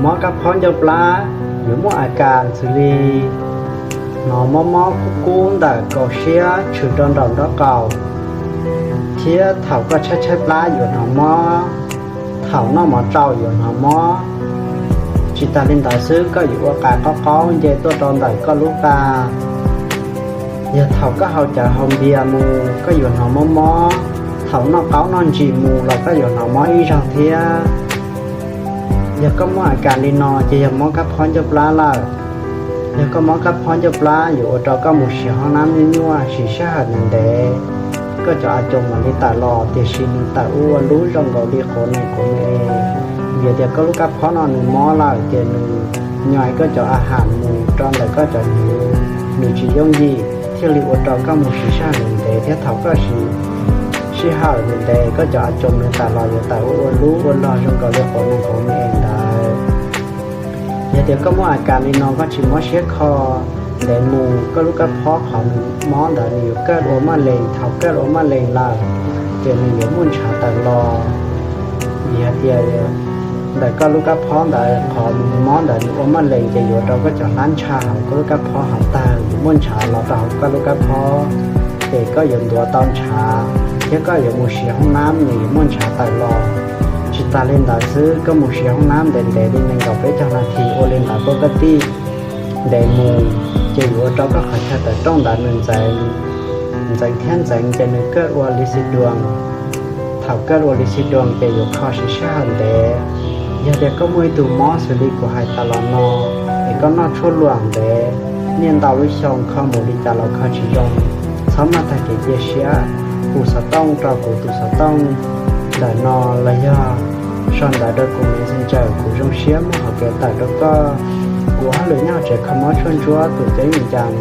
Mob kab phob ncauj plab yuav muaj a kas xws li hnov mob mob kub kub ntawm kaum siab tshwm rau nraum nraub qaum, thiab thaum koj tshaib tshaib plab yuav hnov mob, thaum noj mov tsau yuav hnov mob. Tsis tas li ntawd xwb, koj yuav ua qas qaub qaub nce tuaj rau ntawm koj lub qa. Yog thaum koj haus cawv haus npias mus koj yuav hnov mob mob, thaum noj qaub noj ntsis mus los koj yuav hnov mob ib zaug thiab. Yog koj muaj a kas li no ces yog mob kab phob ncauj plab lawm. Yog koj mob kab phob ncauj plab yuav ua rau koj mus siv hoob nab nyuaj nyuaj, siv sij hawm ntev ntev, koj cov a coos mam li tawm los, tiam sis nws tawm ua ua lub zoo nkaus li quav nees quav me. Vim tias koj lub kab phob no nws mob lawm ces nws nyob koj cov a has mus rau ntawm koj cov hnyuv, nws tsis yooj yim thiaj li ua rau koj mus siv sij hawm ntev ntev, thiab thaum koj siv sij hawm ntev ntev koj cov a coos nws tawm los yuav tawm ua ua lub ua log zoo nkaus li quav nees quav me ntawd. Yog tias koj muaj a kas li no koj tsis mob siab kho ntev mus, koj lub kab phob qhov nws mob ntawd nws yuav kaj ua maj lees. Thaum kaj ua maj lees lawm ces nws yuav muaj ntshav tawm los. Vim hais tias ntawm koj lub kab phob ntawd qhov nws mob ntawd nws ua maj lees ces yuav rau koj cov hlab ntsha hauv koj lub kab phob hauv tawg yuav muaj ntshav los rau hauv koj lub kab phob, ces koj yuav ntuav tau ntshav, thiab koj yuav mus siv hoob nab nws yuav muaj ntshav tawm los. Tsis tas li ntawd xwb, koj mus siv hoob nab ntev ntev li nees nkaum peb caug nas this ua li ntawd rau koj tij ntev mus, ces yuav ua rau koj qhov chaw tawm rooj ntawd nws ntxeev, ntxeev thiab ntxeev ces nws kaj ua li xi duas. Thaum kaj ua li xi duas ces yuav kho siv sij hawm ntev. Yog tias koj muaj ib tug mob xws li kuv hais tas los no, es koj noj tshuaj luam ntev niaj ntau lub xyoo kho mus li cas los kho tsis zoo, txhob maj tag kev cia siab. Hu xov tooj rau kuv tus xov tooj ntawm no los yog sau ntawv rau kuv Messenger, kuv zoo siab muab hauv kev tawm rau koj. Kuv hauj lwm nyob hauv tsev kho mob tshuaj ntsuab tus ceeb me cas